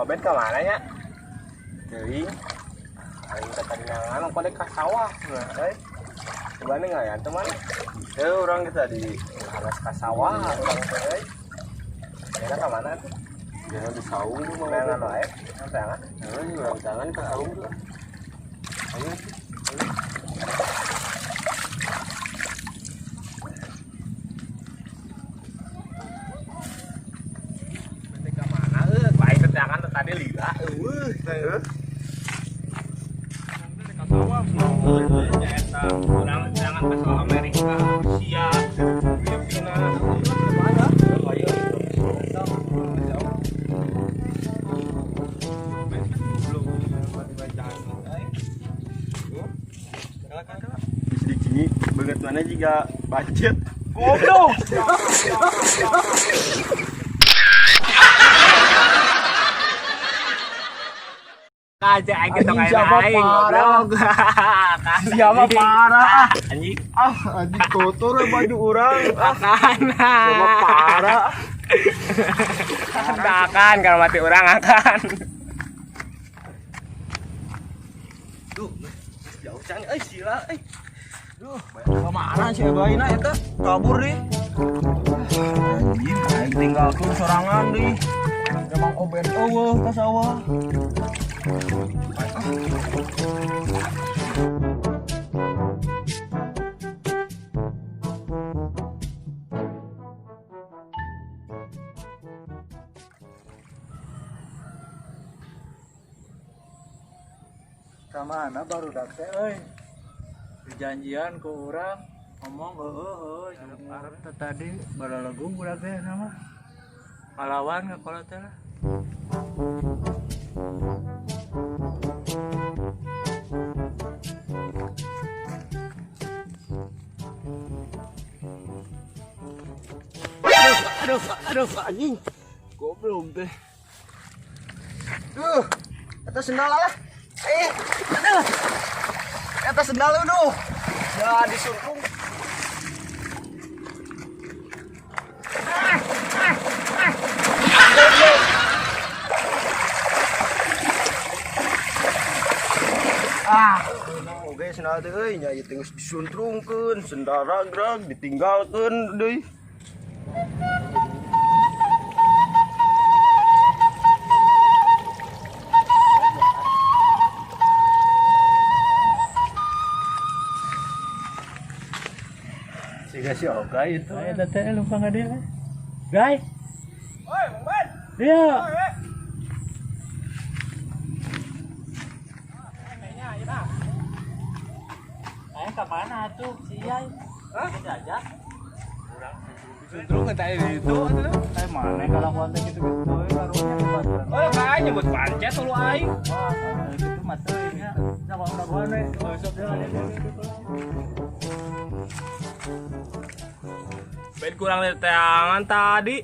Obed ka mana nya? Teuing. Aing teh tadi nangan kode ka sawah. Nah, euy. Coba nih ngayan teman. Heuh, urang kita di Harus ka sawah urang teh euy. Ayeuna ka mana tuh? Jangan di saung tuh Mang Nangan Obed. wae. Nangan. Heuh, urang tangan ka saung tuh. Ayo. Teh ka mana euy? Ku aing teh tangan teh tadi lila eueuh. Heuh. Ka sawah nya eta urang jangan ka sawah Amerika, Rusia, Filipina. Mana? Ayo. Bisa dicingi banget mana juga budget. Goblok. Kaja aing kita Anjing, kayak siapa aing parah? goblok. Siapa parah? Anjing. Ah, anjing kotor we baju urang. Ah, Akan. siapa parah? Akan kalau mati orang akan. Duh, jauh can euy sila euy. Duh, kemana sih baina eta? Kabur deh. Anjing, aing tinggalkeun sorangan deui. Emang Obed eueuh ka sawah. Kamana baru teh euy. Perjanjian ku urang ngomong heueuh heueuh Arab teh tadi balalagung urang teh nama. Ngalawan ka kolot teh lah. Aduh, aduh, anjing. Goblok teh. Duh, eta sendal lah. Eh, aduh. Eta sendal aduh. Ya disuntung. Ah, oke sendal teh euy nya ieu teh geus disuntrungkeun, sendal ragrag ditinggalkeun deui. Siga si Oga itu. Eta teh lupa ka dia. Gay. Oi, Bang Ben. Dia. Aing ka mana atuh si Yai? Hah? Diajak. Disuntrung tadi di itu atuh. Eh mana kalakuan teh kitu-kitu we karunya kebaturan. Oh, kayak nyebut pancet lu aing. Wah, kalau gitu mah teuing nya. Dagoan we. Oh, sok dia ada gitu. Ben kurang dari tangan tadi.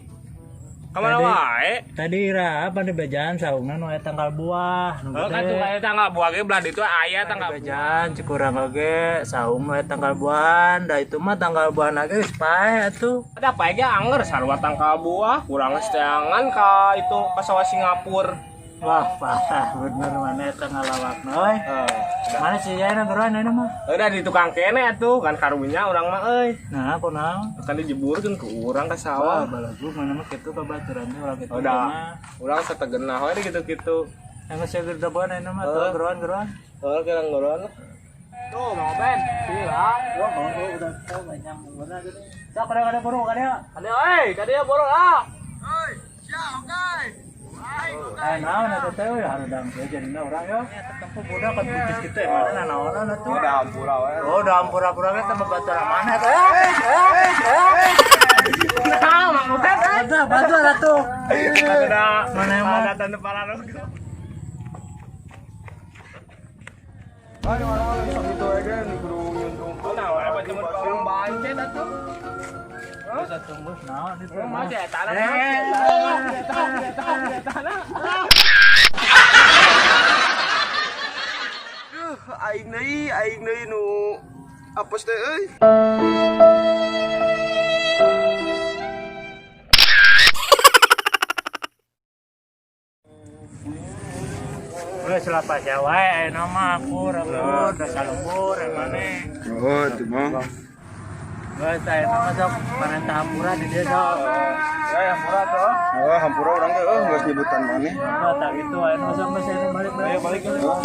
Kamana Tadi- wae? Tadi ira apa di bejaan saungan we tanggal buah nu Oh, kan tuh kayak tanggal buah ge belah ditu aya tanggal buah. Bejaan cukurang oge saung we tanggal buahan da itu mah tanggal buahan ge geus pae atuh. Ada apa ge anger sarua tangkal buah, kurang setangan ka itu ka sawah Singapura. Wah, parah bener mana eta ngalawakna euy. Heh. Mana sih ya geroan ayeuna mah? Udah di tukang kene atuh kan karunya urang mah euy. Nah, kunaon? Kan dijeburkeun ku urang ka Wah, sawah. balagu mana mah kitu babaturan teh ulah kitu Udah. mah. Urang sategenah we gitu-gitu. Yang geus geroan ayeuna mah tuh Heuh. geroan-geroan. Heuh kirang geroan. Tuh, Mang Ben. Sila. Wah, mau udah tau banyak bener gitu. Sok kada buru kada. Kadieu euy, kadieu boro ah. Eh, naon eta teh euy hareudang teh jadina urang yo. Tempo budak kan putus kitu ya mana naonan atuh. Udah ampura we. Oh, udah ampura-pura ge teh babaturan mana teh? Nah, Mang Ben. Bantu, bantu atuh. Ada Mana yang mau? Ada tanda pararogo. Aduh, aduh, sakitu aja nih kudu nyuntrung. Oh, nah, apa cuma orang bancet atuh. Bisa tunggu naon itu. Masih tanah. Tanah. Duh, aing deui nu apes teh euy. Lah pasea wae ayeuna mah akur akur da salembur maneh. Oh, itu mah. Geus, ayeuna mah sok parentah hampura di dieu sok. Ya, yang murah tuh. Oh, hampura urang teh euy geus nyebutan maneh. Nah, tak gitu ayeuna sok geus ayeuna balik. Ayo balik. Oh.